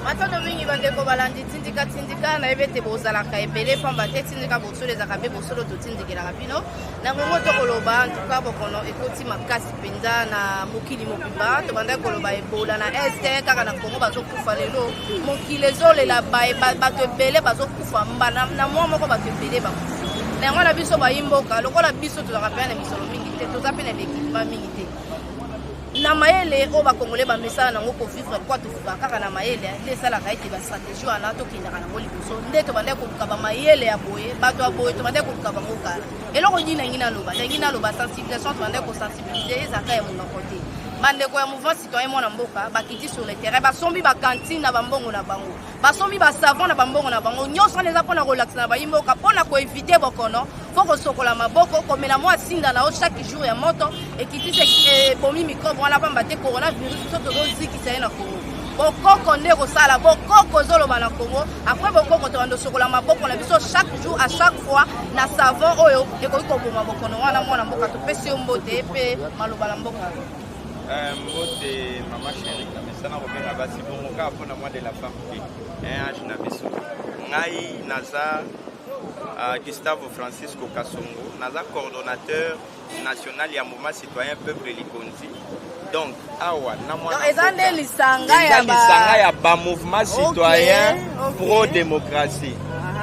Matondo mingi bandeko balandi tindika tindika, nayebi ete bozalaka ebele pamba te tindika bosolo ezalaka mpe bosolo totindikelaka bino na ngongo. Tokoloba ntuka bokono ekoti makasi mpenza na mokili mobimba. Tobandaki koloba Ebola na Est, kaka na Kongo bazokufa. Lelo mokili ezolela, bato ebele bazokufa mbala na mwa moko, bato ebele bakufi na yango. Na biso bayimboka, lokola biso tozalaka mpe na misolo mingi te, toza mpe na baéquipement mingi te, na mayele oyo bakongole bamesana nango kovivre kwa tovivaka kaka na mayele nde esalaka ete bastratégie wana tokendaka nango liboso. Nde tobandaki koluka bamayele ya boye, bato ya boye tobandaki koluka bango kala. Eloko nini nangi naloba? Nangi naloba sensibilisation. Tobandaki kosensibiliser, ezalaka ya monoko te. Bandeko ya mouvement citoyen mwana mboka bakiti sur le terrain, basombi bacantine na bambongo na bango, basombi basavon na bambongo na bango. Nyonso wana eza mpona kolakisa na bayimboka, mpona koéviter bokono, fo kosokola maboko, komela mwa sinda na yo chaque jour ya moto ekitisi, ebomi microbe wana, pamba te coronavirus so tozozikisa ye na Kongo. Bokoko nde kosala bokoko ezoloba na Kongo. Après bokoko, tobanda osokola maboko na biso chaque jour, à chaque fois, na savon oyo ekoki koboma bokono wana. Mwana mboka, topesi yo mbote mpe maloba na mboka. Mbote mama chéri. Namesana kobenga basi bongo kaka mpona mois de la femme te, age na biso. Ngai naza Gustavo Francisco Kasongo, naza coordonnateur national ya mouvement citoyen peuple likonzi. Donc awa na mwana eza nde lisanga ya lisanga ya bamouvement citoyen pro démocratie.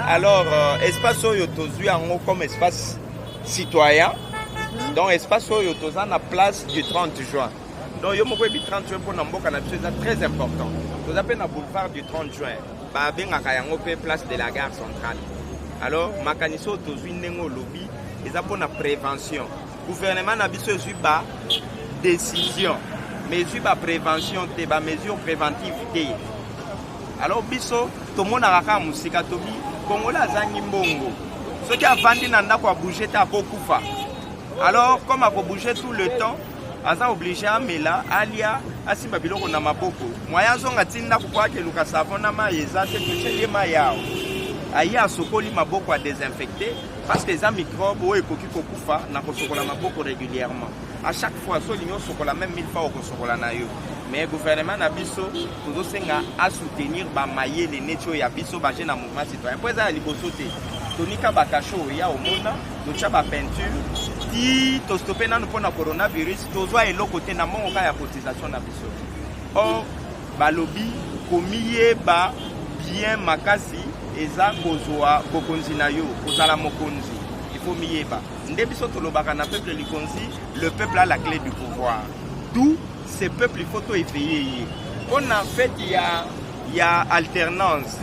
Alors espace oyo tozwi yango comme espace citoyen. Donc espace oyo toza na place du 30 juin. Donc yo moko oyebi 30 juin mpona mboka na biso eza très important. Toza mpe na boulevard du 30 juin, babengaka yango mpe place de la gare centrale. Alors makanisi oyo tozwi, ndenge olobi, eza mpona prévention. Gouvernement na biso ezwi ba décision, mais ezwi baprévention te, bamesure préventive te. Alors biso tomonaka kaka mosika. Tobi Kongola azangi mbongo, soki avandi na ndako, abouge te, akokufa. Alors comme akobouge tout le temps, aza obligé amela, alia, asimba biloko na maboko. Moyen azonga ti ndako po akeluka savon na mai eza te. Totieli ye mai awa, aye asokoli maboko, adésinfecté, parce que eza microbe oyo ekoki kokufa na kosokola maboko régulièrement. À chaque fois so olingi osokola, même mille fois okosokola na yo. Mais gouvernement na biso, tozosenga asoutenir bamayele neti oyo ya biso baje na mouvement citoyen, mpo eza ya liboso te. Tonika bakasho oya omona, totya bapeinture ti tostope nanu mpo na coronavirus. Tozwa eloko te na mbongo kaka ya cotisation na biso. Or balobi komiyeba bien makasi eza kozwa bokonzi na yo. Kozala mokonzi, il faut miyeba. Nde biso tolobaka na peuple likonzi, le peuple a la clé du pouvoir. Tout ce peuple, il faut to éveiller ye mpona fête ya alternance.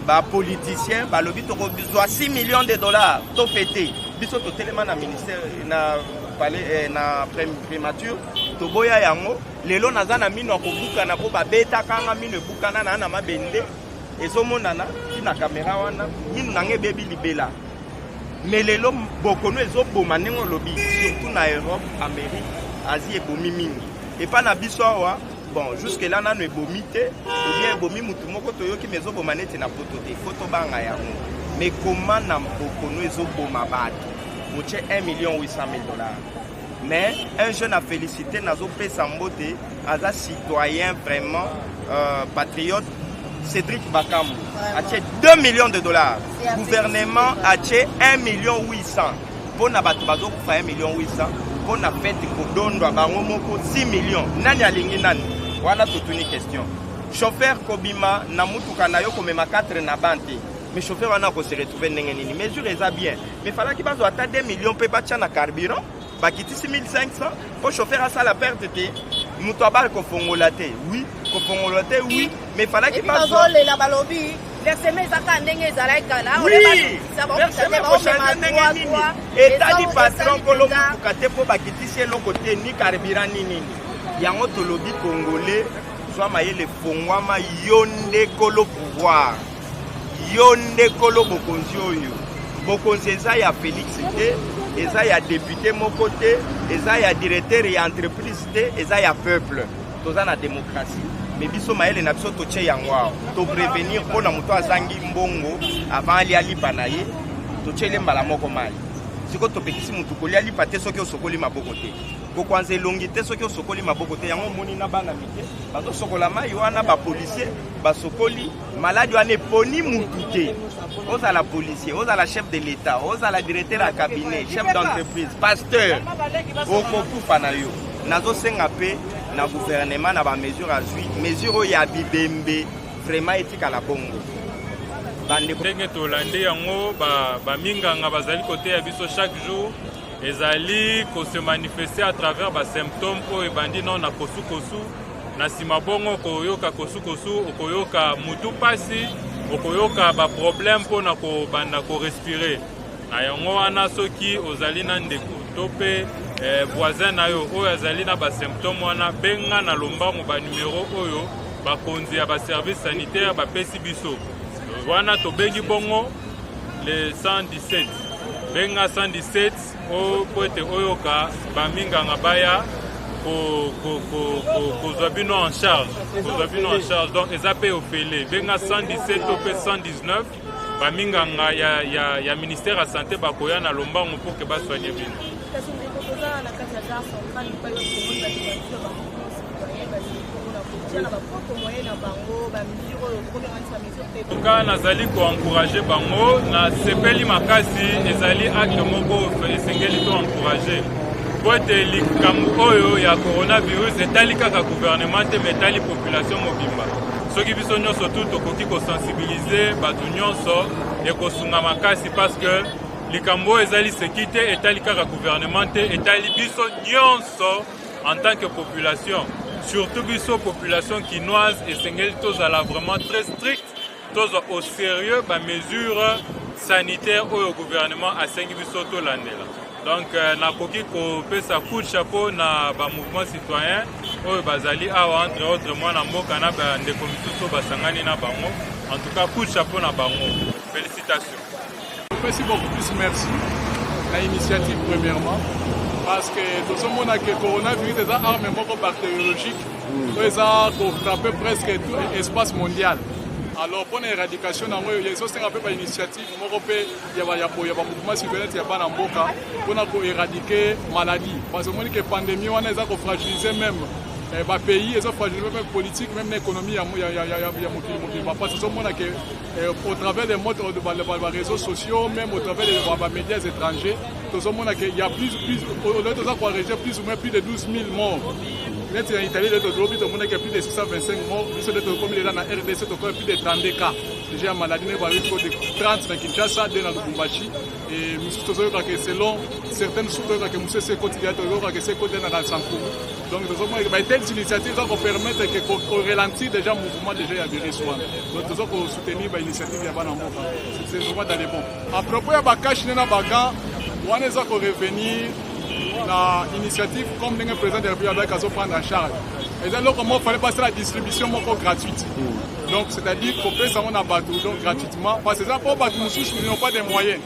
Bapoliticien balobi tokozwa 6 millions de dollars, tofete. Biso totelema na ministère, na palais, na primature, toboya yango. Lelo naza na mino ya kobukana mpo babetaka nga, mino ebukana na mabende ezomonana ntina kamera wana, mino nanga ebebi libela. Mais lelo bokono ezoboma ndenge olobi, surtout na Europe, Amérique, Asie, ebomi mingi. Epa na biso awa, bon, jusque là nano ebomi te, ou bien ebomi mutu moko toyoki, mais ezoboma neti na poto te. Fo tobanga yango. Mais koma na bokono ezoboma bato, botie 1 million 800 000 dollars. Mais un jeune à féliciter, nazopesa mbote, aza citoyen vraiment patriote, Cédric Bakambu atie 2 millions de dollars. Gouvernement atie 1 million 800 mpona bato bazokufa. 1 million 800 mpona fête, kodondwa bango moko 6 millions. Nani alingi nani wana? Totuni question. Chauffeur kobima na mutuka na yo, komema 4 na ban te, mais chauffeur wana akose retrouver ndenge nini? Mesure eza bien, mais falaki bazwa ata 2 millions mpe batya na carburant, bakitisi 1500 mpo chauffeur asala perte te. Moto abali kofongola te, oui, kofongola te, oui, mais falaki bazolela, balobi versement eza kaka ndenge ezalaki kala. Ndenge nini etali patron kolo motuka te, mpo bakitisi eloko te, ni carburant ni nini. Yango tolobi Congolais, zwa mayele, fongwama. Yo nde kolo pouvoir, yo nde kolo bokonzi. Oyo bokonzi eza ya Félix te, eza ya député moko te, eza ya directeur ya entreprise te, eza ya peuple. Toza na démocratie, mais biso mayele na biso totie yango awa, toprévenir mpo na moto azangi mbongo avant alia lipa na ye, totiele mbala moko mai. Sikoyo topekisi motu kolia lipa te soki osokoli maboko te. Kokwanza elongi te soki osokoli maboko te. Yango omoni na bana mike bazosokola mai wana, bapolicier basokoli. Maladi wana eponi mutu te. Ozala policier, ozala chef de l'État, ozala directeur ya cabinet, chef d'entreprise, pasteur, okokufa na yo. Nazosenga mpe na gouvernement na bamesure azwi, mesure oyo ya bibembe vraiment etikala bongo, bandeko. Ndenge tolandi yango, baminganga bazali koteya biso chaque jour, ezali kose manifester à travers basymptôme oyo ebandi nano na kosukosu. Na nsima bongo okoyoka kosukosu, okoyoka mutu mpasi, okoyoka baproblème mpona kobanda korespirer. Na yango wana, soki ozali na ndeko to mpe voisin na yo oyo azali na basymptôme wana, benga na lombango banumero oyo bakonzi ya baservice sanitaire bapesi biso wana. Tobengi bongo le 117. Benga 117 po ete oyoka baminganga baya kozwa bino en charge, kozwa bino en charge. Donc eza mpe ofele. Benga 117 to mpe 119, baminganga ya ministère ya Santé bakoya na lombango mpo ke basoigne bino. Kasi ndeko, toza na kati ya gare centrale, epai wapi tomoni bato bato ya bamouvement citoyen bazali komona kotia na bapropre moyen na bango bamesure oyo tokobenga neti bamesure te. Tuka nazali koencourager bango, nasepeli makasi. Ezali acte moko esengeli to encourager, po ete likambo oyo ya coronavirus etali kaka gouvernement te, mais etali population mobimba. Soki biso nyonso tu tokoki kosensibiliser bato nyonso, ekosunga makasi, parce que likambo oyo ezali seki te, etali kaka gouvernement te, etali biso nyonso en tant que population, surtout biso population kinoise. Esengeli tozala vraiment très strict, tozwa au sérieux bamesure sanitaire oyo gouvernement asengi biso tolandela. Donc nakoki kopesa coup de chapeau na bamouvement citoyen oyo bazali awa, entre autres mwana mboka na bandeko misusu oyo basangani na bango. En tout cas, coup de chapeau na bango, félicitations. Merci beaucoup, plus merci na initiative premièrement, parce que tozomona ke coronavirus eza arme moko bactériologique oyo eza kofrappe presque tout espace mondial. Alors mpona éradication nango, ezosenga mpe bainitiative moko mpe ya bamouvement citoyen ya bana mboka mpona koéradiquer maladie, parce que omoni ke pandémie wana eza kofragiliser même bapays, ezofragiliser même politique, même na économie ya mokili mobimba, parce que ozomona ke au travers des modes de réseaux sociaux, même au travers des médias étrangers, tozomona ke y a plus toza koenregistrer plus ou moins plus de 12 000 morts. Neti na Italie nde tolobi, tomona ke plus de 625 morts. Biso nde tokomi lela na RDC, tokomi plus de 32 cas déjà ya maladie, ndenge balobi ko de 30 na Kinshasa, 2 na Lubumbashi. Et mosusu tozoyoka ke selon certaines sources, toyoka ke mosusu esi ekoti deja, toyoka ke esi ekoti na Sankuru. Donc tozomona ke batelles initiative eza kopermettre ke koralentir déjà mouvement déjà ya virus wana. Donc toza kosoutenir bainitiative ya bana mboka, c'est vraiment dans les bons. À propos ya bacache-nez na bagants wana, eza korevenir na initiative comme ndenge président de la République alobaki azoprendre en charge. Eza eloko moko fallait basala distribution moko gratuite, donc c'est-à-dire kopesa yango na bato donc gratuitement, parce que eza mpo bato mosusu n'ont pas de moyens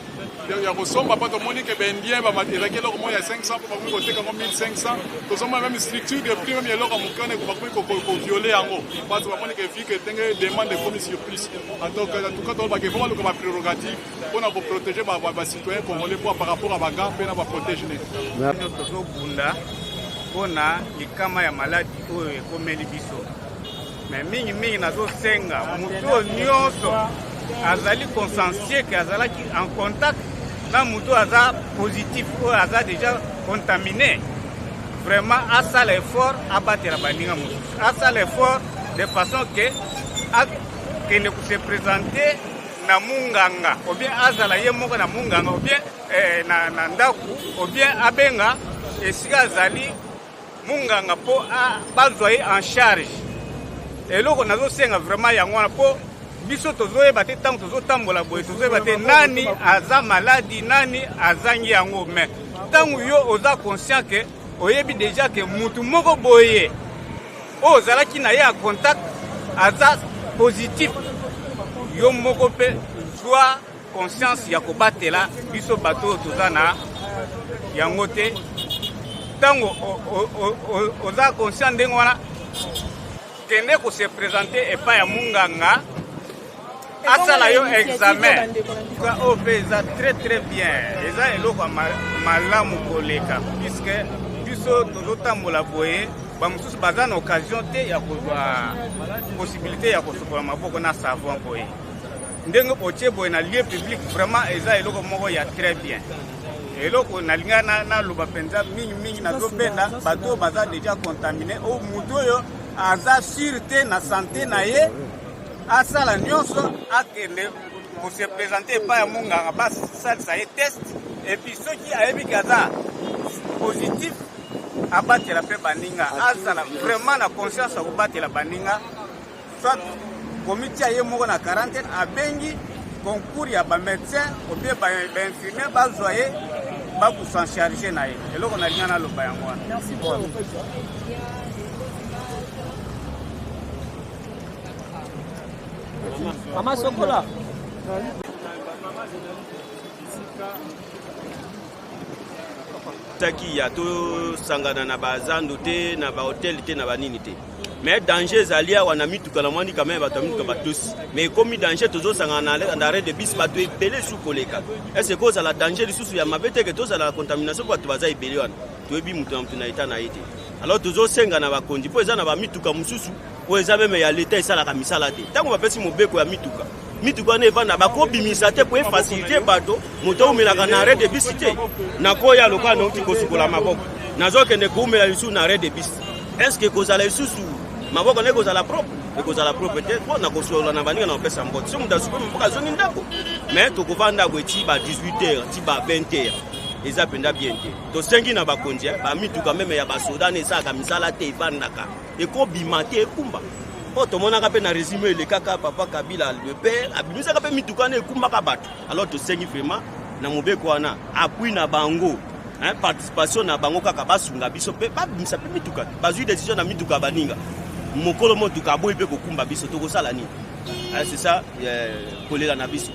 ya kosomba, mpo tomoni ke baindien ezalaki eloko moko ya 500, mpo bakomi koteka yango 1500. Tozomona même structure de prix, même eloko ya moke wana bakomi kovioler yango, parce que bamoni ke vu ke ndenge demande ekomi surplus. En tout cas, tolobaka ifo baluka baprérogative mpona koprotéger bacitoyen congolais mpo par rapport à bagants mpe na baprotège-nez. Tozobunda mpona likama ya maladi oyo ekomeli biso, mais mingimingi nazosenga motu oyo nyonso azali conscient ke azalaki en contact na motu aza positif, oyo aza déjà contaminé, vraiment asala effort abatela baninga mosusu, asala effort de façon ke akende kose présenter na munganga, ou bien azala ye moko na munganga, ou bien na ndako, ou bien abenga esika azali munganga mpo bazwa ye en charge. Eloko nazosenga vraiment yango wana, mpo biso tozoyeba te, ntango tozotambola boye tozoyeba te nani aza maladi, nani azangi yango. Mais ntango yo oza conscient ke oyebi déjà ke mutu moko boye oyo ozalaki na ye ya contact aza positif, yo moko mpe zwa conscience ya kobatela biso bato oyo toza na yango te. Ntango oza conscient ndenge wana, kende kose présenter epai ya munganga, asala yo examen. Oyo mpe eza très très bien, eza eloko ya malamu koleka, puisque biso Biso tozotambola boye, bamosusu baza na occasion te ya kozwa possibilité ya kosukola maboko na savon boye. Ndenge botie boye na lieu public, vraiment eza eloko moko ya très bien. Eloko nalinga naloba mpenza mingimingi, nazobenda bato oyo baza déjà contaminé, oyo motu oyo aza sûr te na santé na ye, asala nyonso akende kose présenter epai ya monganga, basalisa ye test, et puis soki ayebi ke aza positif, abatela mpe baninga, azala vraiment na conscience ya kobatela baninga, soit komitia ye moko na quarantaine, abengi concours ya bamédecin ou bien bainfirmier, bazwa ye bakosa en charge na ye. Eloko nalinga naloba yango wana. Mama Sokola. Taki ya tosangana na bazando te, na bahotel te, na banini te, mais danger ezali awa na mituka. Namoni quand même bato ya mituka batosi, mais ekomi danger. Tozosangana na arrêt de bus, bato ebele su koleka. Ese kozala danger lisusu ya mabe te ke tozala na contamination, mpo bato baza ebele wana, toyebi moto na moto na eta na ye te. Alors tozosenga na bakonzi, mpo eza na bamituka mosusu oyo eza même ya leta, esalaka misala te. Ntango bapesi mobeko ya mituka, mituka wana evanda, bakobimisa te po efaciliter bato. Moto oumelaka na arrêt de bus te. Nakoya lokola nauti kosukola maboko, nazokende koumela lisusu na arrêt de bus, est ce que ekozala lisusu maboko na ekozala propre? Ekozala propre te, mpo na kosola na baninga na kopesa mbote. So moto asukoli maboko, azongi ndako, mais tokovanda boye ti ba 18 heures, ti ba 20 heures, eza mpenza bien te. Tosengi na bakonzi, bamituka même ya basoda na esalaka misala te, evandaka, ekobima te, ekumba, mpo tomonaka mpe na régime elekaka, papa Kabila le père abimisaka mpe mituka wana, ekumbaka bato. Alors tosengi vraiment na mobeko wana, appui na bango, hein, participation na bango kaka, basunga biso mpe babimisa mpe mituka. Bazwi décision na mituka ya baninga, mokolo motuka aboyi mpe kokumba biso, tokosala nini? C'est ça kolela na biso.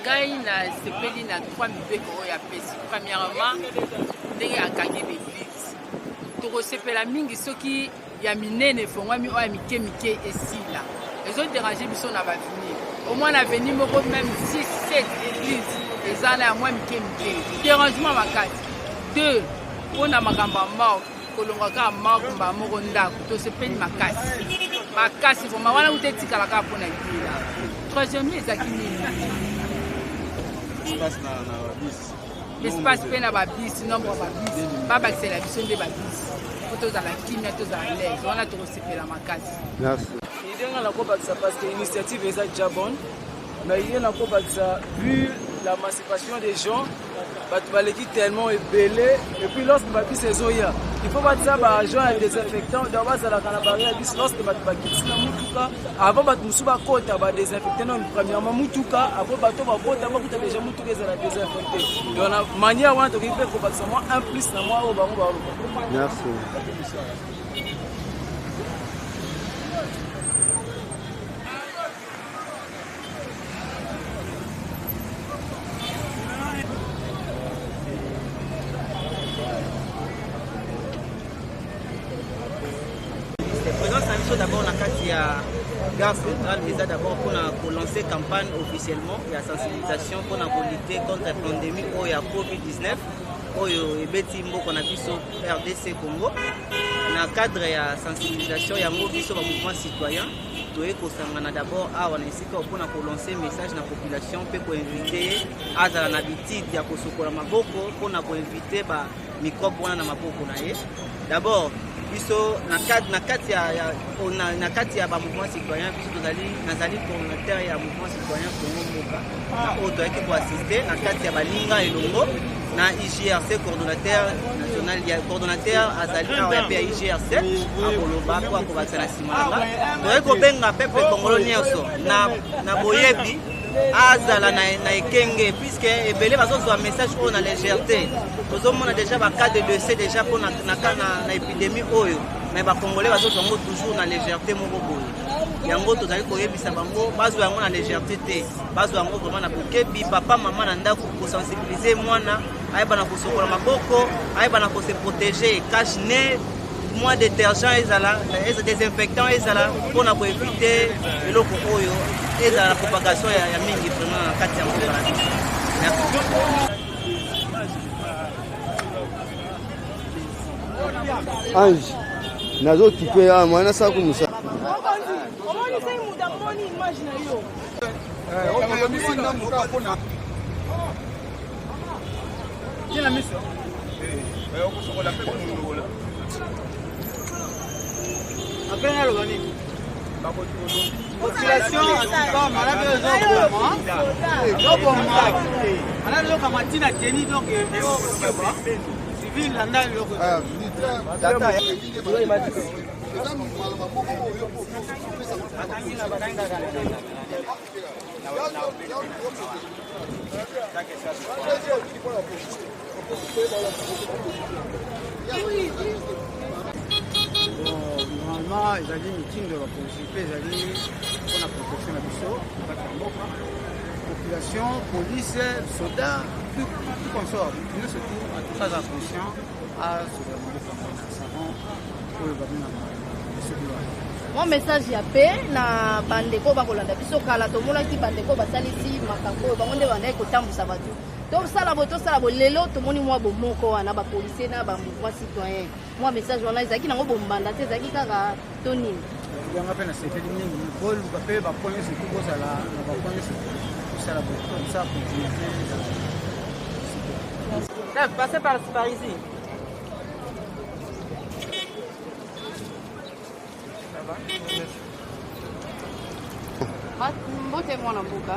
Ngai nasepeli na trois mibeko oyo apesi. Premièrement, ndenge akangi baeglise, tokosepela mingi soki ya minene efongwami, oyo ya mike mike esila. Ezodéranger biso na baavenue, au moins na avenue moko même 6 7 église eza na ya mwa mike mike, dérangement makasi. Deux, mpona makambo ya morgue, kolongwa kaka morgue mbala moko ndako, tosepeli makasi makasi vraiment wana kuta etikala kaka mpona libela. Troisième ezalaki nini? Espace mpe na babisi, nombre ya babisi, babakisela biso nde babisi po tozala kimia, tozala l'aise wana, tokosepela makasi. Idée nga nakobakisa, parce que initiative eza déjà bonne, mais ye nakobakisa, vu la massification des gens, bato baleki tellement ebele, et puis lorsque babisi ezoya, il faut batia baagent ya désinfectant, donc bazalaka na barrière ya bisi. Lorsque bato bakitisi na mutuka, avant bato mosusu bakota, badésinfecte nano premièrement mutuka, après bato bakota, bakuta déjà mutuka ezala désinfecté. Donc na manière wana tokoki mpe kobakisa mwa un plus na mwa oyo bango baloba. Merci. Présence na biso d'abord na kati ya gare centrale eza d'abord mpona kolancer campagne officiellement ya sensibilisation mpona kolutter contre pandémie oyo ya COVID-19 oyo ebeti mboka na biso RDC Congo. Na cadre ya sensibilisation yango, biso bamouvement citoyen toye kosangana d'abord awa na esika mpona kolancer message na population mpe koinviter ye azala na habitude ya kosokola maboko mpona koinvite bamicrobe wana na maboko na ye. D'abord biso na kati ya, na kati ya bamouvement citoyen, biso tozali, nazali coordonnateur ya mouvement citoyen Congo Mboka, na oyo toyaki koassister na kati ya baninga elongo na IGRC. Coordonnateur national ya coordonnateur azali awa ya mpe ya IGRC, akoloba mpo akobakisa na nsima na nga. Toyaki kobenga peuple congolais nyonso na boyebi azala na ekenge, puisque ebele bazozwa message oyo na légèreté. Tozomona déjà bacas de décès déjà mpo na épidémie oyo, mais bacongolais bazozwa yango toujours na légèreté moko boye. Yango tozali koyebisa bango, bazwa yango na légèreté te, bazwa yango vraiment na bokebi. Papa, mama na ndako, kosensibiliser mwana ayeba na kosokola maboko, ayeba na kose protéger, cache-nez, mwa détergent ezala, désinfectant ezala, mpona koéviter eloko oyo ezala na propagation ya mingi vraiment na kati ya mboka na biso. Merci. Ange nazokipe awa mwana nasala ku mosala. Après naloba nini? Population en malade ezoboma ezoboma malade ezokama ntina teni donc civil landa eloko. Normalement ezali mitindo ya bakonzi mpe ezali mpona protection na biso na kati ya mboka, population, police, soda, tout consort, moto nyonso tout en tout cas aza conscient asokola maboko na savon oyo babengaka soki wana. Mwa message ya pe na bandeko bakolanda biso. Kala tomonaki bandeko basalisi makambo oyo, bango nde bandaki kotambusa bato, tosala boye, tosala boye. Lelo tomoni mwa bomoko wana, bapolisier na bamouvement citoyen. Mwa message wana ezalaki nango bombanda te, ezalaki kaka to nini? Yanga mpe nasepeli mingi. Boluka mpe bapoint nyonso tu, bozala na bapoint nyonso, kosala boye comme ça continuité ezala. Passez par ici. Mbote mwana mboka.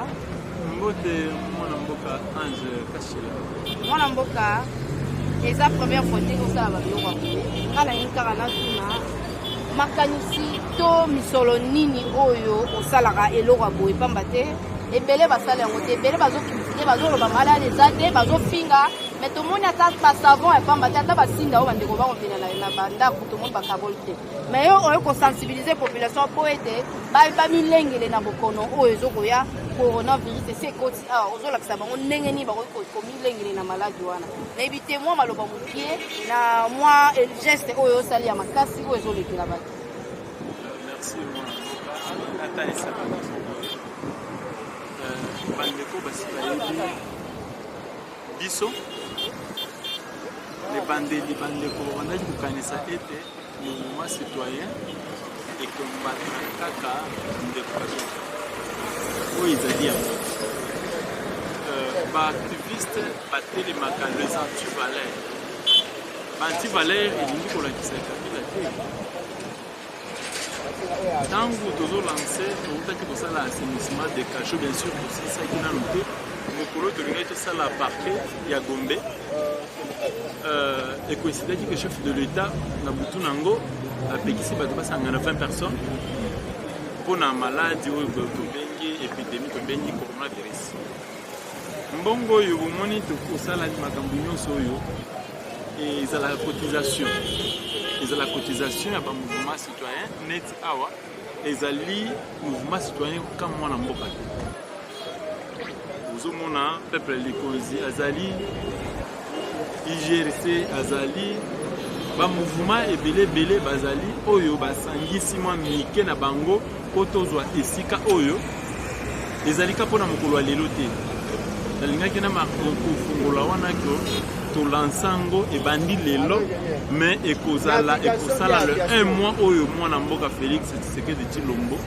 Mbote mwana mboka Ange Kashila. Mwana mboka, eza première fois te osala babiloko ya boye. Nga nalingi kaka natuna makanisi to misolo nini oyo osalaka eloko ya boye, pamba te ebele basala yango te, ebele bazocritiquer, bazoloba malade eza te, bazofinga. Mais tomoni ata basavon ya pamba te, ata basinda oyo bandeko bakomela na bandako, tomoni bakaboli te. Mais yo oyo kosensibiliser population mpo ete bamilengele na bokono oyo ezokoya, coronavirus esi ekoti awa, ozolakisa bango ndenge nini bakoki komilengele na maladi wana. Nayebi te, mwa maloba mokie na mwa geste oyo osali ya makasi oyo ezolekela bato. Merci mwana mboka. Natalisaka bandeko basi bayebi biso ebandeli. Bandeko babandaki kokanisa ete mouvement citoyen ekombattre kaka ndeko Kabila. Oyo ezali yango, baactiviste batelemaka les antivaleurs. Baantivaleur elingi kolakisa Kabila te. Ntango tozolancer, toutaki kosala assainissement de cachot, bien sûr tosilisaki nanu te. Mokolo tolingaki tosala parquet ya Gombe, ekoincidaki ke chef de l'État na butu nango apekisi bato basangana 20 personnes mpona maladi oyo tobengi épidémie, tobengi coronavirus. Mbongo oyo bomoni tokosala makambo nyonso oyo ezalaka cotisation, ezala cotisation ya bamouvement citoyen. Neti awa ezali mouvement citoyen ka mwana mboka te, ozomona peuple likonzi azali, IGRC azali, bamouvement ebele ebele bazali oyo basangisi mwa mike na bango mpo tozwa esika oyo. Ezali ka mpona mokolo ya lelo te. Nalingaki na kofungola wana ke tolancer yango, ebandi lelo, mais ekozala ekosala le un mois oyo mwana mboka Félix Tshisekedi Tshilombo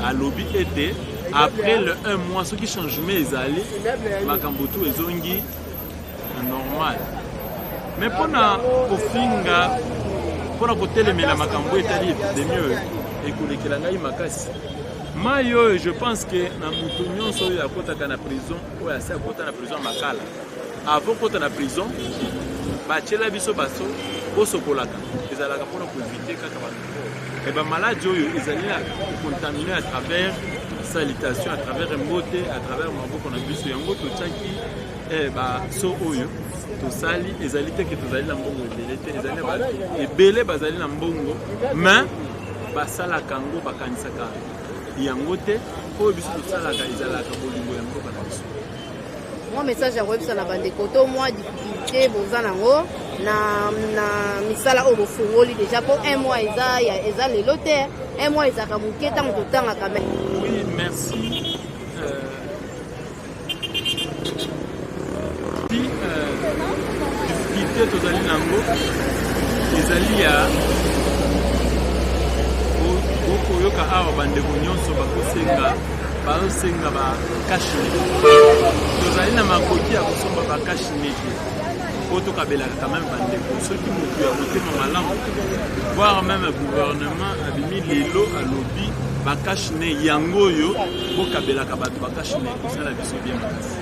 alobi ete après le un mois, soki changement ezali, makambo tu ezongi normal. Mais mpona kofinga, mpona kotelemela makambo etali épidémie oyo, ekolekela ngai makasi. Mai oyo, je pense ke na moto nyonso oyo akɔtaka na prison, oyo asi akɔta na prison ya Makala, avant kɔta na prison batiela biso baso bosokolaka, ezalaka mpona koéviter kaka bamicrobe. Mais bamaladi oyo ezali na kocontaminer à travers salutation, à travers mbote, à travers maboko na biso. Yango totiaki baso oyo tosali. Ezali te ke tozali na mbongo ebele te, ezali na bato ebele bazali na mbongo, mais basalaka yango, bakanisaka yango te. Oyo biso tosalaka ezalaka bolingo ya mboka na biso. Mwa message ya koyebisa na bandeko to mwa difficulté boza nango na misala oyo bofungoli déjà, mpo un mois eza lelo te, un mois ezalaka moke ntango totangaka me. Oui, merci. Ti difficulté tozali nango, Ezali ya bokoyoka awa bandeko nyonso bakosenga bazosenga ba cache-nez. Tozali na makoki ya kosomba ba cache-nez te mpo tokabelaka quand même bandeko. Soki moto ya motema malamu, voire même gouvernement abimi lelo alobi ba cache-nez yango oyo bokabelaka bato ba cache-nez, kosala biso bien makasi.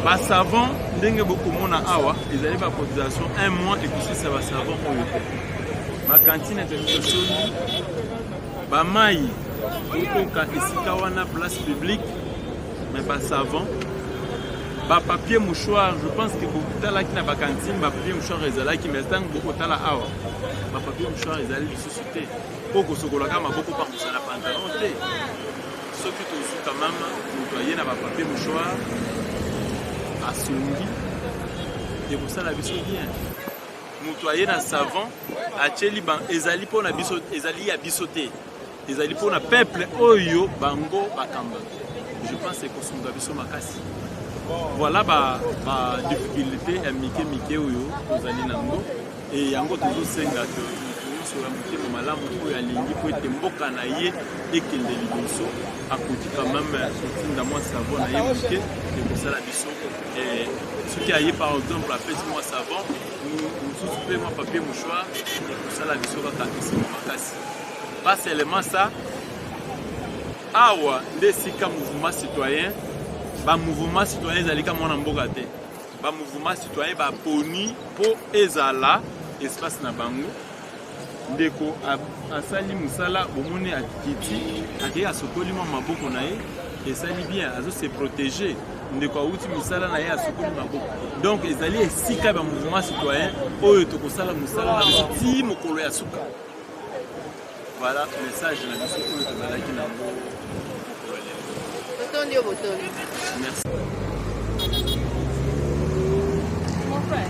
Ba savon ndenge bokomona awa ezali ba cotisation un mois ekosilisa ba savon oyo te. Ba cantine ezali tosombi ba mayi okoka esika wana place publique, mais ba savon, ba papier mouchoir, je pense que botalaki na ba cantine ba papier mouchoir ezalaki, mais ntango bokotala awa ba papier mouchoir ezali lisusu te mpo kosokolaka maboko pangusa na pantalon te. Soki tozwi quand même moto aye na ba papier mouchoir asongi, ekosala biso bien. Moto aye na savon atieli, ezali mpo na biso, ezali ya biso te, ezali mpo na peuple oyo bango bakambaka. Je pense ekosunga biso makasi. Voilà ba, ba difficulté ya mike mike oyo tozali nango, e yango tozosenga ke moto nyonso ya motema malamu oyo alingi mpo ete mboka na ye ekende liboso akoki quand même kotinda mwa savon na ye moke, ekosala biso. Soki aye par exemple apesi mwa savon, mosusu mpe mwa papier mouchoir, ekosala biso kaka esengo makasi. Pas seulement ça, awa nde esika mouvement citoyen, ba mouvement citoyen ezali ka mwana mboka te, ba mouvement citoyen baponi mpo ezala espace na bango. Ndeko asali mosala, bomoni akiti, akei asokoli mwa maboko na ye, esali bien, azo se protéger. Ndeko awuti mosala na ye, asokoli maboko. Donc ezali esika ya ba mouvement citoyen oyo tokosala mosala na biso ti mokolo ya suka. Voilà message na biso oyo tozalaki nango mokolo ya lelo. Botondi yo, botondi. Merci. Mon frère.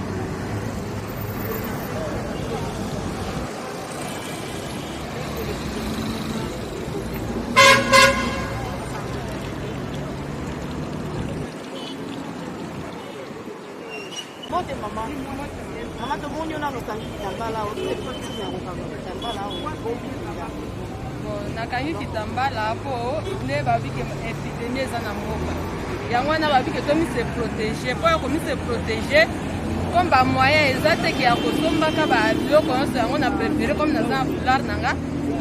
Mbote mama. Mama, tomoni yo nano okangi kitambala oyo, ntina ya kokanga kitambala oyo? Bon, nakangi kitambala mpo nde babike épidémie eza na mboka, yango wana babike tomi se protéger. Mpo ya komi se protéger, comme bamoyen eza teke ya kosombaka babiloko nyonso, yango na préféré comme naza na foulard na nga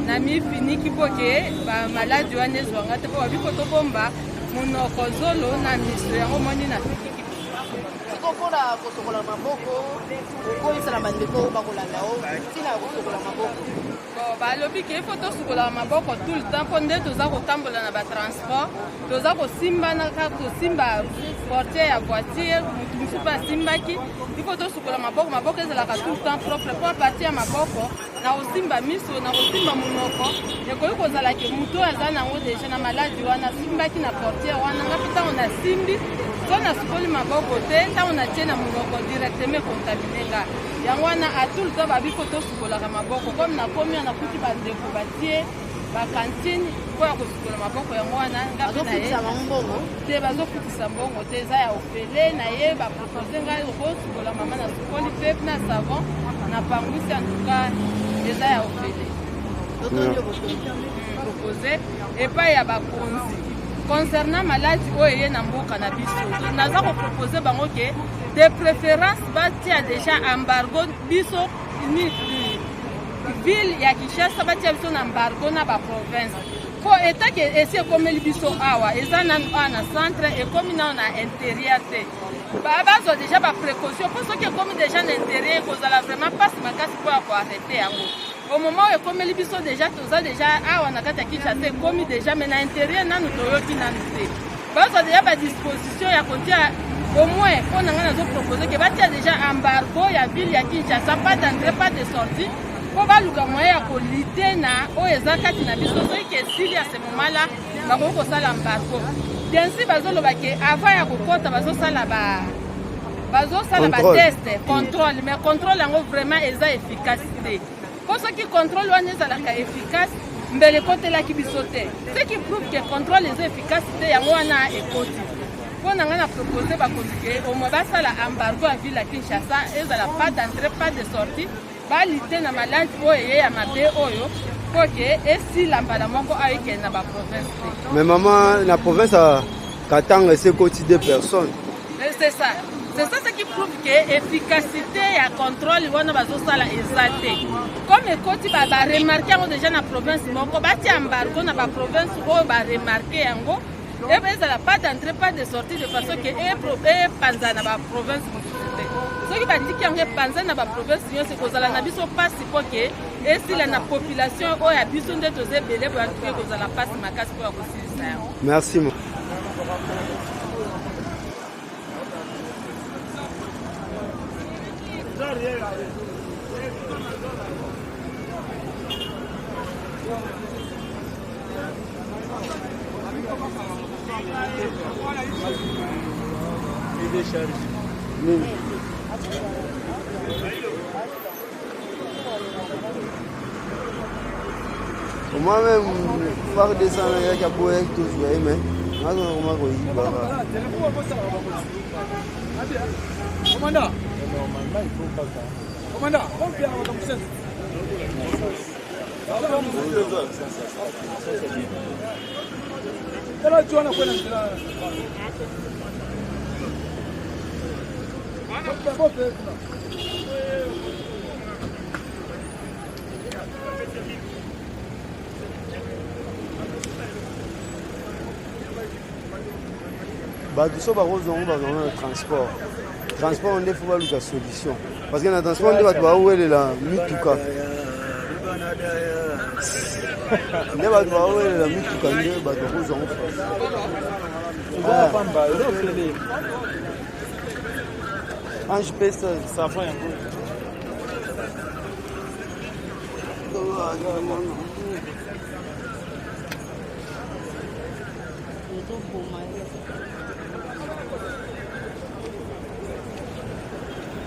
na mifiniki mpo ke bamaladi wana ezwanga te, mpo babiko tobomba monoko, zolo na miso. Yango moni na fikiki. Siko mpona kosokola maboko, okoyisa na bandeko oyo bakolanda o ntina ya kosokola maboko? Bon, balobi ke ifo tosukolaka maboko tout le temps, mpo nde toza kotambola na batransport, toza kosimbana kaka, tosimba portière ya voiture, motu mosusu mpe asimbaki. Ifo tosukola maboko, maboko ezalaka tout le temps propre, mpo à partir ya maboko na kosimba miso, na kosimba monoko, ekoki kozala ke motu oyo aza nango déjà na maladi wana asimbaki na portière wana. Nga mpe ntango nasimbi so nasukoli maboko te, ntango natie na monoko, directement econtaminer nga. Yango wana à tout le temps babiko tosukolaka maboko. Comme nakomi wana, nakuti bandeko batie bacantine mpo ya kosukola maboko, yango wana nga mpe na ye. Bazofutisa bango mbongo? Te, bazofutisa mbongo te, eza ya ofele. Na ye bapropose ngai okosukola mama, nasukoli mpe na savon na pangusi. En tout cas eza ya ofele. Totondi yo, botondi. Propose epai ya bakonzi concernant maladi oyo eye na mboka na biso, naza kopropose bango ke de préférence batia déjà embargo biso ni ville ya Kinshasa, batia biso na embargo na baprovince, mpo etake esi ekomeli biso awa, eza nanu awa na centre, ekomi nano na intérieur te. Bazwa déjà baprécaution, mpo soki ekomi déjà na intérieur ekozala vraiment mpasi makasi mpo ya koarrêter yango. Au moment oyo ekomeli biso déjà, toza déjà awa na kati ya Kinshasa, ekomi déjà, mais na intérieur nanu toyoki nanu te. Bazwa déjà badisposition ya kotia au moins, mpo na ngai nazopropose ke batia déjà embargo ya ville ya Kinshasa, pas d'entrée, pas de sortie, mpo baluka moyen ya kolutter na oyo eza kati na biso. Soki ke esili, à ce moment là bakoki kosala embargo. Bien si bazoloba ke avant ya kokɔta bazosala ba bazosala batest, contrôle, mais contrôle yango vraiment eza efficace te, mpo soki contrôle wana ezalaka efficace, mbele ekotelaki biso te. Ce qui prouve que contrôle eza efficace te, yango wana ekoti. Mpo na ngai na propose bakonzi ke au moins basala embargo ya ville ya Kinshasa, ezala pas d'entrée pas de sortie, balite na maladi oyo eye ya mabe oyo mpo ke esila mbala moko ayo ekende na baprovince te. Mais mama, na province ya Katanga esi ekoti deux personnes. C'est ça. C'est ça ce qui prouve que efficacité ya contrôle wana bazosala eza te. Comme ekoti ba ba remarquer yango déjà na province moko, batia embargo na ba province oyo ba remarquer yango ezala pas d'entrée pas de sortie de façon que epanza na ba province mosusu te. Soki batiki yango epanza na ba province nyonso ekozala na biso mpasi mpo ke esila na population oyo ya biso nde toza ebele boye antuka ekozala mpasi makasi mpo ya kosilisa yango. Merci. Nini? Moi même FARDC wana eyaki aboyaki tozwa ye mais nazona koma koyiba Commandant. Commandant, Tala jwana kwena nzela. Bato so bakozwa yango, bazwa yango na transport. Transport nde fo baluka solution, parce que na transport nde bato bawelela mituka, nde bato bawelela mituka, nde bato bakozwa yango. Ange pesa savon yango.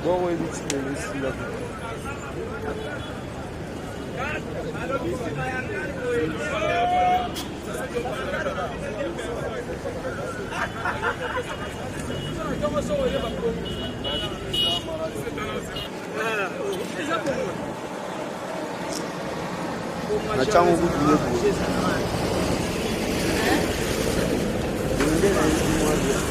Bongo ebiti lelo esila. Na ntango kutu nde boye nde nayebi mwa bien.